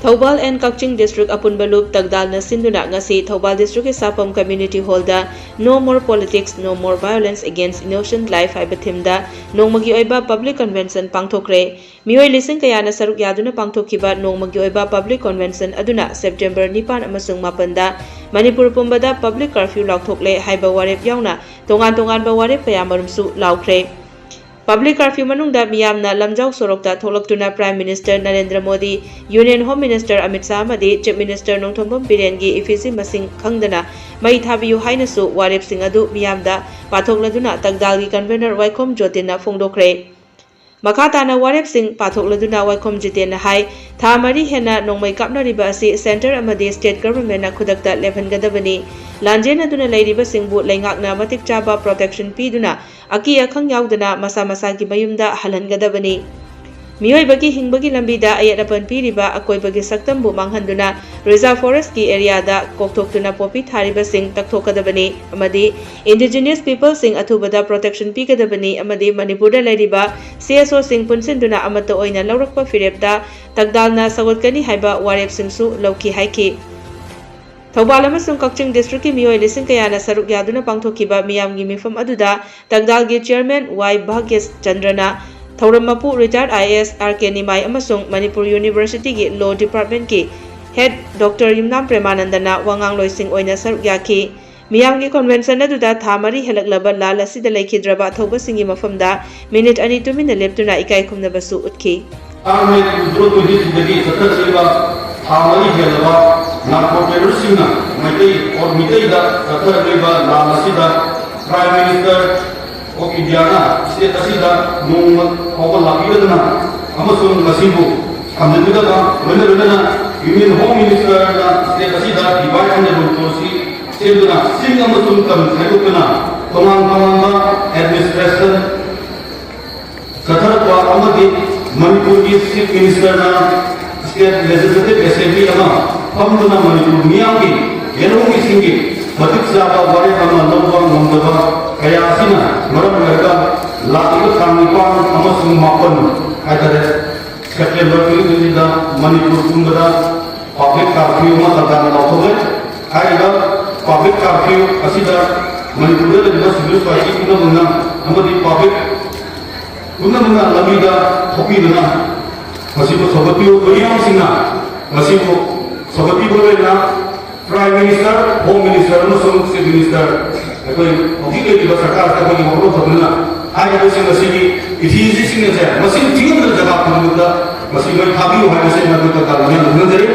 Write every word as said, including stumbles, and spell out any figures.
Thoubal and Kakching district ꯑꯄꯨꯟꯕ ꯂꯨꯞ ꯇꯛꯗꯥꯜꯅ ꯁꯤꯟꯗꯨꯅ ꯉꯁꯤ Thoubal districtꯀꯤ ꯁꯥꯐꯝ community hallꯗ No More Politics, No More Violence Against Innocent Life ꯍꯥꯏꯕ themeꯗ ꯅꯣꯡꯃꯒꯤ ꯑꯣꯏꯕ public convention ꯄꯥꯡꯊꯣꯛꯈ꯭ꯔꯦ꯫ ꯃꯤꯑꯣꯏ ꯂꯤꯁꯤꯡ ꯀꯌꯥꯅ ꯁꯔꯨꯛ ꯌꯥꯗꯨꯅ ꯄꯥꯡꯊꯣꯛꯈꯤꯕ ꯅꯣꯡꯃꯒꯤ ꯑꯣꯏꯕ public convention ꯑꯗꯨꯅ September ꯅꯤꯄꯥꯟ ꯑꯃꯁꯨꯡ ꯃꯥꯄꯟꯗ ꯃꯅꯤꯄꯨꯔ ꯄꯨꯝꯕꯗ public curfew ꯂꯥꯎꯊꯣꯛꯂꯦ ꯍꯥꯏꯕ ꯋꯥꯔꯦꯞ ꯌꯥꯎꯅ ꯇꯣꯉꯥꯟ ꯇꯣꯉꯥꯟꯕ ꯋꯥꯔꯦꯞ ꯀꯌꯥꯃꯔꯨꯝꯁꯨ ꯂꯥꯎꯈ꯭ꯔꯦ꯫ Public curfew ꯃꯅꯨꯡꯗ ꯃꯤꯌꯥꯝꯅ ꯂꯝꯖꯥꯎ ꯁꯣꯔꯣꯛꯇ ꯊꯣꯛꯂꯛꯇꯨꯅ Prime Minister Narendra Modi, Union Home Minister Amit Shah ꯑꯃꯗꯤ Chief Minister ꯅꯣꯡꯊꯣꯝꯕꯝ ꯕꯤꯔꯦꯟꯒꯤ effigy ꯃꯁꯤꯡ ꯈꯪꯗꯅ ꯃꯩ ꯊꯥꯕꯤꯌꯨ ꯍꯥꯏꯅꯁꯨ ꯋꯥꯔꯦꯞꯁꯤꯡ ꯑꯗꯨ ꯃꯤꯌꯥꯝꯗ ꯄꯥꯊꯣꯛꯂꯗꯨꯅ ꯇꯛꯗꯥꯜꯒꯤ convener ꯋꯥꯏꯈꯣꯝ ꯖꯣꯇꯤꯟꯅ ꯐꯣꯡꯗꯣꯛꯈ꯭ꯔꯦ꯫ ꯃꯈꯥ ꯇꯥꯅ ꯋꯥꯔꯦꯞꯁꯤꯡ ꯄꯥꯊꯣꯛꯂꯗꯨꯅ ꯋꯥꯏꯈꯣꯝ ꯖꯤꯇꯦꯟꯅ ꯍꯥꯏ, ꯊꯥ ꯃꯔꯤ ꯍꯦꯟꯅ ꯅꯣꯡꯃꯩ ꯀꯥꯞꯅꯔꯤꯕ ꯑꯁꯤ centre ꯑꯃꯗꯤ state governmentꯅ ꯈꯨꯗꯛꯇ ꯂꯦꯞꯍꯟꯒꯗꯕꯅꯤ꯫ ꯂꯥꯟꯖꯦꯟꯅꯗꯨꯅ ꯂꯩꯔꯤꯕꯁꯤꯡꯕꯨ ꯂꯩꯉꯥꯛꯅ ꯃꯇꯤꯛ ꯆꯥꯕ protection ꯄꯤꯗꯨꯅ ꯑꯀꯤ ꯑꯈꯪ ꯌꯥꯎꯗꯅ ꯃꯁꯥ ꯃꯁꯥꯒꯤ ꯃꯌꯨꯝꯗ ꯍꯜꯍꯟꯒꯗꯕꯅꯤ꯫ ꯃꯤꯑꯣꯏꯕꯒꯤ ꯍꯤꯡꯕꯒꯤ ꯂꯝꯕꯤꯗ ꯑꯌꯦꯠ ꯑꯄꯟ ꯄꯤꯔꯤꯕ ꯑꯀꯣꯏꯕꯒꯤ ꯁꯛꯇꯝꯕꯨ ꯃꯥꯡꯍꯟꯗꯨꯅ reserve forestꯀꯤ areaꯗ ꯀꯣꯛꯊꯣꯛꯇꯨꯅ ꯄꯣꯄꯤ ꯊꯥꯔꯤꯕꯁꯤꯡ ꯇꯛꯊꯣꯛꯀꯗꯕꯅꯤ ꯑꯃꯗꯤ indigenous peopleꯁꯤꯡ ꯑꯊꯨꯕꯗ protection ꯄꯤꯒꯗꯕꯅꯤ ꯑꯃꯗꯤ ꯃꯅꯤꯄꯨꯔꯗ ꯂꯩꯔꯤꯕ CSOꯁꯤꯡ ꯄꯨꯟꯁꯤꯟꯗꯨꯅ ꯑꯃꯠꯇ ꯑꯣꯏꯅ ꯂꯧꯔꯛꯄ ꯐꯤꯔꯦꯞꯇ ꯇꯛꯗꯥꯜꯅ ꯁꯧꯒꯠꯀꯅꯤ ꯍꯥꯏꯕ ꯋꯥꯔꯦꯞꯁꯤꯡꯁꯨ ꯂꯧꯈꯤ ꯍꯥꯏꯈꯤ꯫ ꯊꯧꯕꯥꯜ ꯑꯃꯁꯨꯡ ꯀꯛꯆꯤꯡ districtꯀꯤ ꯃꯤꯑꯣꯏ ꯂꯤꯁꯤꯡ ꯀꯌꯥꯅ ꯁꯔꯨꯛ ꯌꯥꯗꯨꯅ ꯄꯥꯡꯊꯣꯛꯈꯤꯕ ꯃꯤꯌꯥꯝꯒꯤ ꯃꯤꯐꯝ ꯑꯗꯨꯗ ꯇꯛꯗꯥꯜꯒꯤ chairman ꯋꯥꯏ ꯚꯥꯒ꯭ꯌꯆꯟꯗ꯭ꯔꯅ, ꯊꯧꯔꯝ ꯃꯄꯨ retired IAS RK ꯅꯤꯃꯥꯏ ꯑꯃꯁꯨꯡ ꯃꯅꯤꯄꯨꯔ Universityꯒꯤ law departmentꯀꯤ head Doctor ꯌꯨꯝꯅꯥꯝ ꯄ꯭ꯔꯦꯃꯥꯅꯟꯗꯅ ꯋꯥꯉꯥꯡꯂꯣꯏꯁꯤꯡ ꯑꯣꯏꯅ ꯁꯔꯨꯛ ꯌꯥꯈꯤ꯫ ꯃꯤꯌꯥꯝꯒꯤ convention ꯑꯗꯨꯗ ꯊꯥ ꯃꯔꯤ ꯍꯦꯜꯂꯛꯂꯕ ꯂꯥꯜ ꯑꯁꯤꯗ ꯂꯩꯈꯤꯗ꯭ꯔꯕ ꯑꯊꯧꯕꯁꯤꯡꯒꯤ ꯃꯐꯝꯗ minute ꯑꯅꯤ ꯇꯨꯃꯤꯟꯅ ꯂꯦꯞꯇꯨꯅ ꯏꯀꯥꯏ ꯈꯨꯝꯅꯕꯁꯨ ꯎꯠꯈꯤ꯫ ꯇꯥꯡ ꯇꯔꯥꯇꯔꯦꯠ ꯇꯔꯥꯅꯤꯊꯣꯏꯗꯒꯤ ꯆꯠꯊꯔꯛꯂꯤꯕ ꯊꯥ ꯃꯔꯤ ꯍꯦꯜꯂꯕ narco terroristꯁꯤꯡꯅ ꯃꯩꯇꯩ or ꯃꯤꯇꯩꯗ ꯆꯠꯊꯔꯛꯂꯤꯕ ꯂꯥꯟ ꯑꯁꯤꯗ Prime Minister of Indiaꯅ state ꯑꯁꯤꯗ ꯅꯣꯡꯃ ꯐꯥꯎꯕ ꯂꯥꯛꯄꯤꯗꯗꯅ ꯑꯃꯁꯨꯡ ꯃꯁꯤꯕꯨ ꯊꯝꯖꯤꯟꯕꯤꯗꯕ ꯂꯣꯏꯅ ꯂꯣꯏꯅꯅ Union Home Ministerꯅ state ꯑꯁꯤꯗ divide and rule policy ꯁꯦꯝꯗꯨꯅ ꯆꯤꯡ ꯑꯃꯁꯨꯡ ꯇꯝ ꯈꯥꯏꯗꯣꯛꯇꯨꯅ ꯇꯣꯉꯥꯟ ꯇꯣꯉꯥꯟꯕ administration ꯆꯠꯊꯔꯛꯄ ꯑꯃꯗꯤ ꯃꯅꯤꯄꯨꯔꯒꯤ Chief Ministerꯅ state legislative assembly ꯑꯃ ꯐꯝꯗꯨꯅ ꯃꯅꯤꯄꯨꯔ ꯃꯤꯌꯥꯝꯒꯤ ꯌꯦꯜꯍꯧꯃꯤꯁꯤꯡꯒꯤ ꯃꯇꯤꯛ ꯆꯥꯕ ꯋꯥꯔꯦꯞ ꯑꯃ ꯂꯧꯕ ꯉꯝꯗꯕ ꯀꯌꯥ ꯑꯁꯤꯅ ꯃꯔꯝ ꯑꯣꯏꯔꯒ ꯂꯥꯛꯂꯤꯕ ꯇꯥꯡ ꯅꯤꯄꯥꯟ ꯑꯃꯁꯨꯡ ꯃꯥꯄꯟ ꯍꯥꯏꯇꯥꯔꯦ, ꯁꯦꯞꯇꯦꯝꯕꯔ ꯇ꯭ꯋꯦꯟꯇꯤ ꯇ꯭ꯋꯦꯟꯇꯤꯗ ꯃꯅꯤꯄꯨꯔ ꯄꯨꯝꯕꯗ ꯄꯕ꯭ꯂꯤꯛ ꯀꯥꯔꯐ꯭ꯌꯨ ꯑꯃ ꯇꯥꯟꯖꯥꯅ ꯂꯥꯎꯊꯣꯛꯂꯦ꯫ ꯍꯥꯏꯔꯤꯕ ꯄꯕ꯭ꯂꯤꯛ ꯀꯥꯔꯐ꯭ꯌꯨ ꯑꯁꯤꯗ ꯃꯅꯤꯄꯨꯔꯗ ꯂꯩꯔꯤꯕ ꯁꯤꯚꯤꯜ ꯁꯣꯁꯥꯏꯇꯤ ꯄꯨꯝꯅꯃꯛꯅ ꯑꯃꯗꯤ ꯄꯕ꯭ꯂꯤꯛ ꯄꯨꯝꯅꯃꯛꯅ ꯂꯝꯕꯤꯗ ꯊꯣꯛꯄꯤꯗꯨꯅ ꯃꯁꯤꯕꯨ ꯁꯧꯒꯠꯄꯤꯌꯨ꯫ ꯃꯤꯌꯥꯝꯁꯤꯡꯅ ꯃꯁꯤꯕꯨ ꯁꯧꯒꯠꯄꯤꯕ ꯑꯣꯏꯅ ꯄ꯭ꯔꯥꯏꯝ ꯃꯤꯅꯤꯁꯇꯔ, ꯍꯣꯝ ꯃꯤꯅꯤꯁꯇꯔ ꯑꯃꯁꯨꯡ ꯆꯤꯐ ꯃꯤꯅꯤꯁꯇꯔ, ꯑꯩꯈꯣꯏ ꯍꯧꯖꯤꯛ ꯂꯩꯔꯤꯕ ꯁꯔꯀꯥꯔꯁꯤꯗ ꯑꯩꯈꯣꯏꯒꯤ ꯋꯥꯐꯝ ꯇꯧꯗꯨꯅ ꯍꯥꯏꯔꯤꯕꯁꯤꯡ ꯑꯁꯤꯒꯤ ꯏꯊꯤꯁꯤꯡ ꯑꯁꯦ ꯃꯁꯤꯡ ꯊꯤꯉꯝꯗꯅ ꯖꯒꯥ ꯈꯨꯗꯤꯡꯃꯛꯇ ꯃꯁꯤ ꯂꯣꯏ ꯊꯥꯕꯤꯌꯨ ꯍꯥꯏꯕꯁꯤ ꯑꯩꯅ ꯑꯩꯈꯣꯏ ꯇꯥꯟꯖꯥ ꯂꯧꯖꯔꯤ꯫